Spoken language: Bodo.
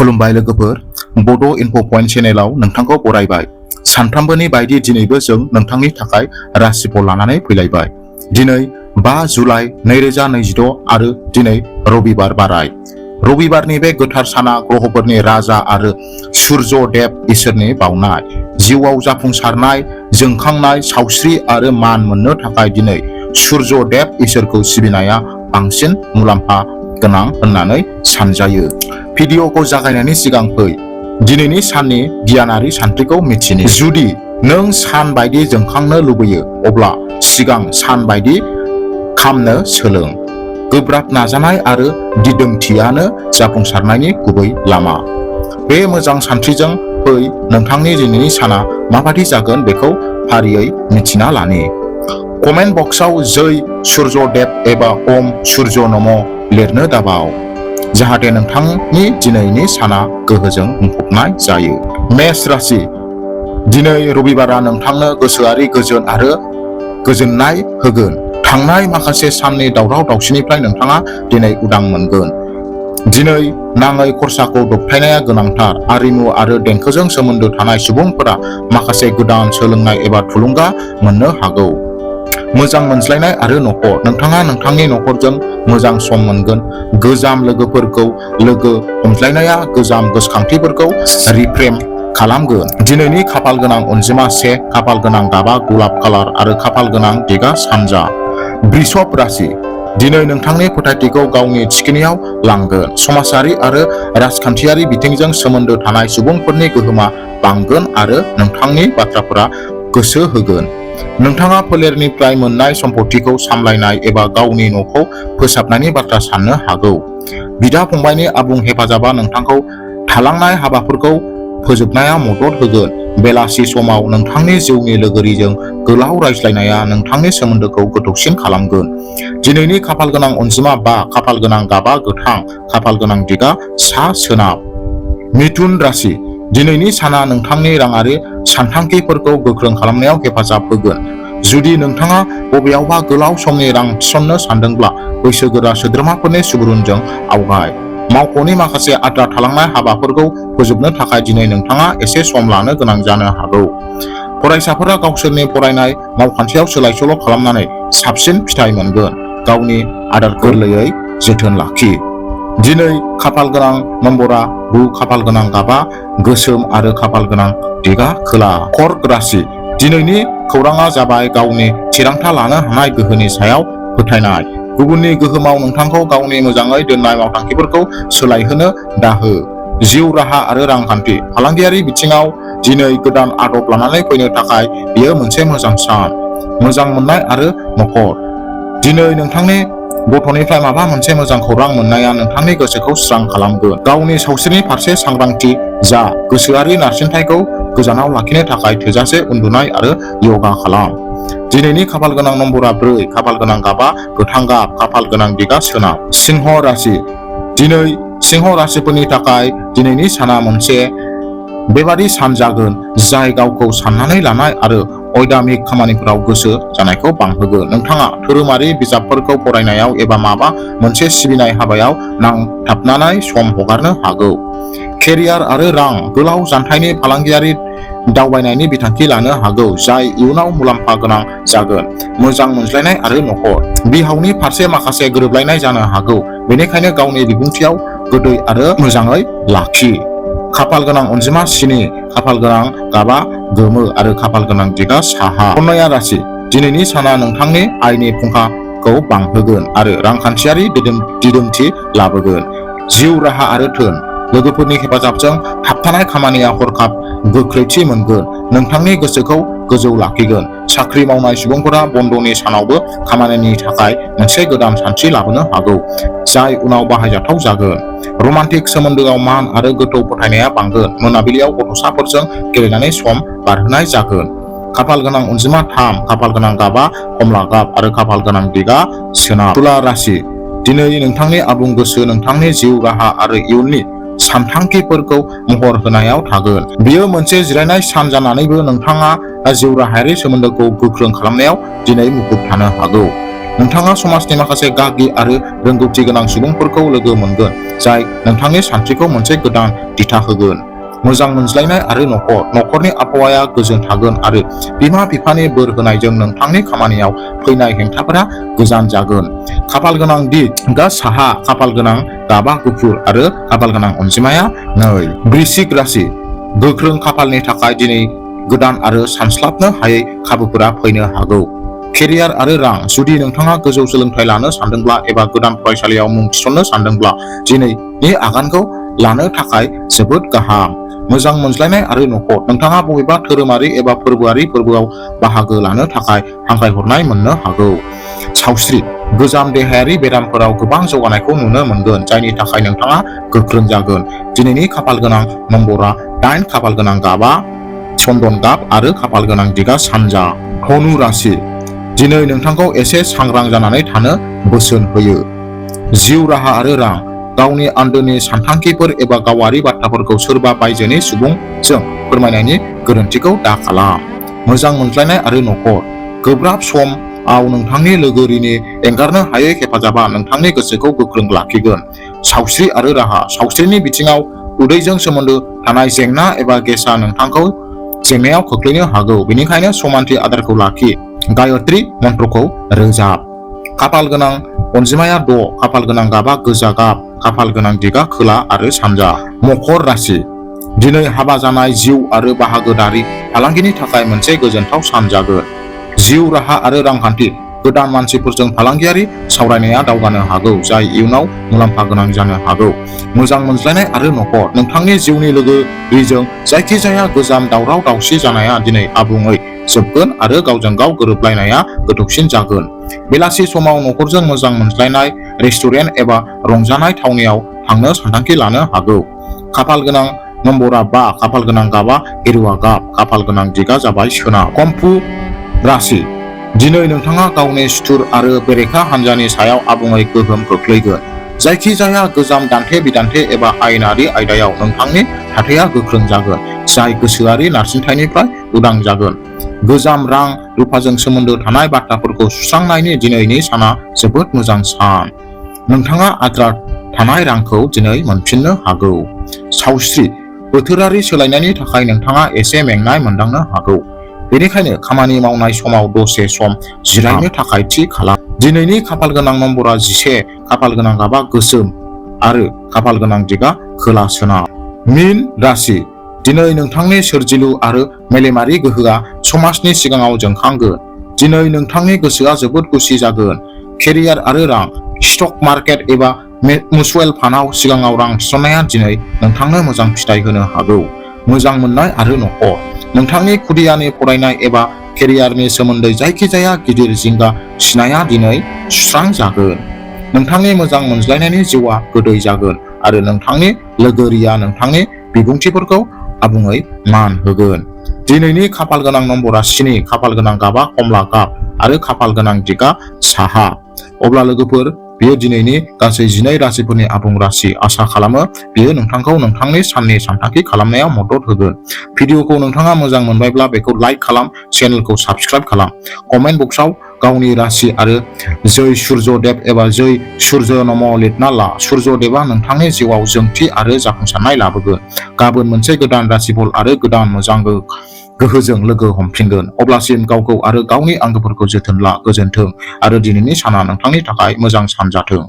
खुलुमबाय लोगोफोर, बड' इनफ' पइन्ट चेनेलाव नोंथांखौ बरायबाय। सानफ्रामबोनि बायदि दिनैबो जों नोंथांनि थाखाय राशिफल लानानै फैलायबाय। दिनै 5 जुलाइ 2026 आरो दिनै रबिबार बाराय। रबिबारनि बे गोथार साना ग्रहफोरनि राजा आरो सूर्य देव इसोरनि बावनाय। जिउआव जाफुंसारनाय, जोंखांनाय, सावस्रि आरो मान मोननो थाखाय दिनै सूर्य देव इसोरखौ सिबिनाया बांसिन मुलाम्फा गोनां होननानै सानजायो। भिडिअखौ जागायनायनि सिगां फै दिनैनि साननि गियानारि सानथ्रिखौ मिथिनि। जुदि नों सान बायदि जोंखांनो लुबैयो अब्ला सिगां सान बायदि खामनो सोलों। गोब्राब नाजानाय आरो दिदोमथियानो जाफुंसारनायनि गुबै लामा। बे मोजां सानथ्रिजों फै नोंथांनि दिनैनि साना माबादि जागोन बेखौ फारियै मिथिना लानि। कमेन्ट बक्सआव जै सूर्य देव एबा ओम सूर्य नमः लिरनो दाबाव, जाहाथे नोंथांनि दिनैनि साना गोहोजों बुंफबनाय जायो। मेष राशि, दिनै रबिबारा नोंथांनो गोसोआरि गोजोन आरो गोजोननाय होगोन। थांनाय माखासे साननि दावराव दावसिनिफ्राय नोंथाङा दिनै उदां मोनगोन। दिनै नाङै खरसाखौ दबथायनाया गोनांथार। आरिमु आरो देंखोजों सोमोन्दो थानाय सुबुंफोरा माखासे गोदान सोलोंनाय एबा थुलुंगा मोननो हागौ। मोजां मोनज्लायनाय आरो नखर, नोंथाङा नोंथांनि नखरजों मोजां सम मोनगोन। गोजाम लोगोफोरखौ लोगो हमज्लायनाया गोजाम गोसोखांथिफोरखौ रिफ्रेम खालामगोन। दिनैनि खाफाल गोनां अनजिमा 1, खाफाल गोनां गाबा गलाब कालार आरो खाफाल गोनां दिगा सानजा। वृषभ राशि, दिनै नोंथांनि फोथायथिखौ गावनि थिखिनियाव लांगोन। समाजारि आरो राजखान्थियारि बिथिंजों सोमोन्दो थानाय सुबुंफोरनि गोहोमा बांगोन आरो नोंथांनि बाथ्राफोरा गोसो होगोन। नोंथाङा फोलेरनिफ्राय मोननाय सम्पथिखौ सामलायनाय एबा गावनि न'खौ फोसाबनायनि बाथ्रा साननो हागौ। बिदा-फंबायनि आबुं हेफाजाबा नोंथांखौ थालांनाय हाबाफोरखौ फोजोबनायाव मदद होगोन। बेलासि समाव नोंथांनि जिउनि लोगोरिजों गोलाव रायज्लायनाया नोंथांनि सोमोन्दोखौ गोथौसिन खालामगोन। दिनैनि खाफाल गोनां अनजिमा 5, खाफाल गोनां गाबा गोथां, खाफाल गोनां दिगा सा-सोनाब। मिथुन राशि, दिनैनि साना नोंथांनि राङारि सानथांखिफोरखौ गोख्रों खालामनायाव हेफाजाब होगोन। जुदि नोंथाङा बबेयावबा गोलाव समनि रां थिसननो सानदोंब्ला बैसोगोरा सोद्रोमाफोरनि सुबुरुनजों आवगाय। मावख'नि माखासे आद्रा थालांनाय हाबाफोरखौ फोजोबनो थाखाय दिनै नोंथाङा एसे सम लानो गोनां जानो हागौ। फरायसाफोरा गावसोरनि फरायनाय मावखान्थियाव सोलाय-सोल' खालामनानै साबसिन फिथाय मोनगोन। गावनि आदारखौ गोरलैयै जोथोन लाखि। दिनै खाफाल गोनां नम्बरा 9, खाफाल गोनां गाबा गोसोम आरो खाफाल गोनां दिगा खोला। कर्क राशि, दिनैनि खौराङा जाबाय गावनि थिरांथा लानो हानाय गोहोनि सायाव फोथायनाय। गुबुननि गोहोमाव नोंथांखौ गावनि मोजाङै दोननाय मावथांखिफोरखौ सोलायहोनो दाहो। जिउ राहा आरो रांखान्थि, फालांगियारि बिथिङाव दिनै गोदान आदब लानानै फैनो थाखाय बेयो मोनसे मोजां सान। मोजां मोननाय आरो नखर, दिनै नोंथांनि गथ'निफ्राय माबा मोनसे मोजां खौरां मोननाया नोंथांनि गोसोखौ स्रां खालामगोन। गावनि सावस्रिनि फारसे सांग्रांथि जा। गोसोआरि नारसिनथायखौ गोजानाव लाखिनो थाखाय थोजासे उन्दुनाय आरो यगा खालाम। दिनैनि खाफाल गोनां नम्बरा 4, खाफाल गोनां गाबा गोथां गाब, खाफाल गोनां दिगा सोनाब। सिंह राशि, दिनै सिंह राशिफोरनि थाखाय दिनैनि साना मोनसे बेबादि सान जागोन जाय गावखौ साननानै लानाय आरो अयदामिक खामानिफोराव गोसो जानायखौ बांहोगोन। नोंथाङा धोरोमारि बिजाबफोरखौ फरायनायाव एबा माबा मोनसे सिबिनाय हाबायाव नांथाबनानै सम हगारनो हागौ। केरियार आरो रां, गोलाव जानथायनि फालांगियारि दावबायनायनि बिथांखि लानो हागौ जाय इयुनाव मुलाम्फा गोनां जागोन। मोजां मोनज्लायनाय आरो नखर, बिहावनि फारसे माखासे गोरोबलायनाय जानो हागौ, बेनिखायनो गावनि बिबुंथियाव गोदै आरो मोजाङै लाखि। खाफाल गोनां अनजिमा 7, खाफाल गोनां गाबा गोमो आरो खाफाल गोनां दिगा साहा। कन्या राशि, दिनैनि साना नोंथांनि आयनि फुंखाखौ बांहोगोन आरो रांखान्थियारि दिदोमथि लाबोगोन। जिउ राहा आरो धोन, लोगोफोरनि हेफाजाबजों थाबथानाय खामानिया हरखाब गोख्रैथि मोनगोन। नोंथांनि गोसोखौ गोजौ लाखिगोन। साख्रि मावनाय सुबुंफोरा बन्द'नि सानावबो खामानिनि थाखाय मोनसे गोदान सानस्रि लाबोनो हागौ, जाय उनाव बाहायजाथाव जागोन। रमान्टिक सोमोन्दोआव मान आरो गोथौ फोथायनाया बांगोन। मोनाबिलियाव गथ'साफोरजों गेलेनानै सम बारहोनाय जागोन। खाफाल गोनां अनजिमा 3, खाफाल गोनां गाबा कमला गाब आरो खाफाल गोनां दिगा सोनाब। तुला राशि, दिनै नोंथांनि आबुं गोसो नोंथांनि जिउ राहा आरो इयुननि सानथांखिफोरखौ महर होनायाव थागोन। बेयो मोनसे जिरायनाय सान जानानैबो नोंथाङा जिउ राहायारि सोमोन्दोखौ गोख्रों खालामनायाव दिनै मुखुब थानो हागौ। नोंथाङा समाजनि माखासे गागि आरो रोंगौथि गोनां सुबुंफोरखौ लोगो मोनगोन जाय नोंथांनि सानस्रिखौ मोनसे गोदान दिथा होगोन। मोजां मोनज्लायनाय आरो न'खरनि आबहावाया गोजोन थागोन आरो बिमा-बिफानि बोर होनायजों नोंथांनि खामानियाव फैनाय हेंथाफोरा गोजान जागोन। खाफाल गोनां दिगा साहा, खाफाल गोनां गाबा गुफुर आरो खाफाल गोनां अनजिमाया 2। वृश्चिक राशि, गोख्रों खाफालनि थाखाय दिनै गोदान आरो सानस्लाबनो हायै खाबुफोरा फैनो हागौ। केरियार आरो रां, जुदि नोंथाङा गोजौ सोलोंथाइ लानो सानदोंब्ला एबा गोदान फरायसालियाव मुं थिसननो सानदोंब्ला दिनैनि आगानखौ लानो थाखाय जोबोद गाहाम। मोजां मोनज्लायनाय आरो न'खर, नोंथाङा बबेबा धोरोमारि एबा फोरबोआरि फोरबोआव बाहागो लानो थाखाय हांख्रायहरनाय मोननो हागौ। सावस्रि, गोजाम देहायारि बेरामफोराव गोबां जौगानायखौ नुनो मोनगोन जायनि थाखाय नोंथाङा गोख्रों जागोन। दिनैनि खाफाल गोनां नम्बरा 8, खाफाल गोनां गाबा चन्दन गाब आरो खाफाल गोनां दिगा सानजा। धनु राशि, दिनै नोंथांखौ एसे सांग्रां जानानै थानो बोसोन होयो। जिउ राहा आरो रां, गावनि आन्दोनि सानथांखिफोर एबा गावारि बाथ्राफोरखौ सोरबा बायजोनि सुबुंजों फोरमायनायनि गोरोन्थिखौ दाखालाम। मोजां मोनज्लायनाय आरो न'खर, गोब्राब समाव नोंथांनि लोगोरिनि एंगारनो हायै हेफाजाबा नोंथांनि गोसोखौ गोख्रों लाखिगोन। सावस्रि आरो राहा, सावस्रिनि बिथिङाव उदैजों सोमोन्दो थानाय जेंना एबा गेसआ नोंथांखौ जेंनायाव खोख्लैनो हागौ, बेनिखायनो समानथि आदारखौ लाखि। गायत्री मन्त्रखौ रोजाब। खाफाल गोनां अनजिमाया 6, खाफाल गोनां गाबा गोजा गाब, खाफाल गोनां दिगा खोला आरो सानजा। मकर राशि, दिनै हाबा जानाय जिउ आरो बाहागोदारि फालांगिनि थाखाय मोनसे गोजोनथाव सान जागोन। जिउ राहा आरो रांखान्थि, गोदान मानसिफोरजों फालांगियारि सावरायनाया दावगानो हागौ जाय इयुनाव मुलाम्फा गोनां जानो हागौ। मोजां मोनज्लायनाय आरो न'खर, नोंथांनि जिउनि लोगोरिजों जायखिजाया गोजाम दावराव-दावसि जानाया दिनै आबुङै जोबगोन आरो गावजों गाव गोरोबलायनाया गोथौसिन जागोन। बेलासि समाव न'खरजों मोजां मोनज्लायनाय रेस्टुरेन्ट एबा रंजानाय थावनियाव थांनो सानथांखि लानो हागौ। खाफाल गोनां नम्बरा 5, खाफाल गोनां गाबा गेरुवा गाब, खाफाल गोनां दिगा जाबाय सोनाब। कुम्भ राशि, दिनै नोंथाङा गावनि सुथुर आरो बेरेखा हान्जानि सायाव आबुङै गोहोम खोख्लैगोन। जायखिजाया गोजाम दान्थे-बिदान्थे एबा आयेनारि आयदायाव नोंथांनि थाथाया गोख्रों जागोन, जाय गोसोआरि नारसिनथायनिफ्राय उदां जागोन। गोजाम रां-रुफाजों सोमोन्दो थानाय बाथ्राफोरखौ सुस्रांनायनि दिनैनि साना जोबोद मोजां सान। नोंथाङा आद्रा थानाय रांखौ दिनै मोनफिननो हागौ। सावस्रि, बोथोरारि सोलायनायनि थाखाय नोंथाङा एसे मेंनाय मोनदांनो हागौ, बेनिखायनो खामानि मावनाय समाव दसे सम जिरायनो थाखाय थि खालाम। दिनैनि खाफाल गोनां नम्बरा 11, खाफाल गोनां गाबा गोसोम आरो खाफाल गोनां दिगा खोला सोनाब। मीन राशि, दिनै नोंथांनि सोरजिलु आरो मेलेमारि गोहोआ समाजनि सिगाङाव जोंखांगोन। दिनै नोंथांनि गोसोआ जोबोद खुसि जागोन। केरियार आरो रां, स्टक मार्केट एबा मिउचुएल फान्डआव सिगाङाव रां थिसननाया दिनै नोंथांनो मोजां फिथाय होनो हागौ। मोजां मोननाय आरो न'खर, नोंथांनि खुदियानि फरायनाय एबा केरियारनि सोमोन्दै जायखिजाया गिदिर जिंगा सिनाया दिनै सुस्रांजागोन। नोंथांनि मोजां मोनज्लायनायनि जिउआ गोदै जागोन आरो नोंथांनि लोगोरिया नोंथांनि बिबुंथिफोरखौ आबुङै मान होगोन। दिनैनि खाफाल गोनां नम्बरा 7, खाफाल गोनां गाबा कमला गाब आरो खाफाल गोनां दिगा साहा। अब्ला लोगोफोर, बेयो दिनैनि गासै 12 राशिफोरनि आबुं राशि। आसा खालामो बेयो नोंथांखौ नोंथांनि साननि सानथांखि खालामनायाव मदद होगोन। भिडिअखौ नोंथाङा मोजां मोनबायब्ला बेखौ लाइक खालाम, चेनेलखौ साबस्क्राइब खालाम। कमेन्ट बक्सआव गावनि राशि आरो जय सूर्यदेव एबा जय सूर्य नम लिरना ला। सूर्यदेवआ नोंथांनि जिउआव जोंथि आरो जाफुंसारनाय लाबोगोन। गाबोन मोनसे गोदान राशिफल आरो गोदान मोजां गोहोजों लोगो हमफिनगोन। अब्लासिम गावखौ आरो गावनि आंगोफोरखौ जोथोन ला। गोजोन्थों आरो दिनैनि साना नोंथांनि थाखाय मोजां सान जाथों।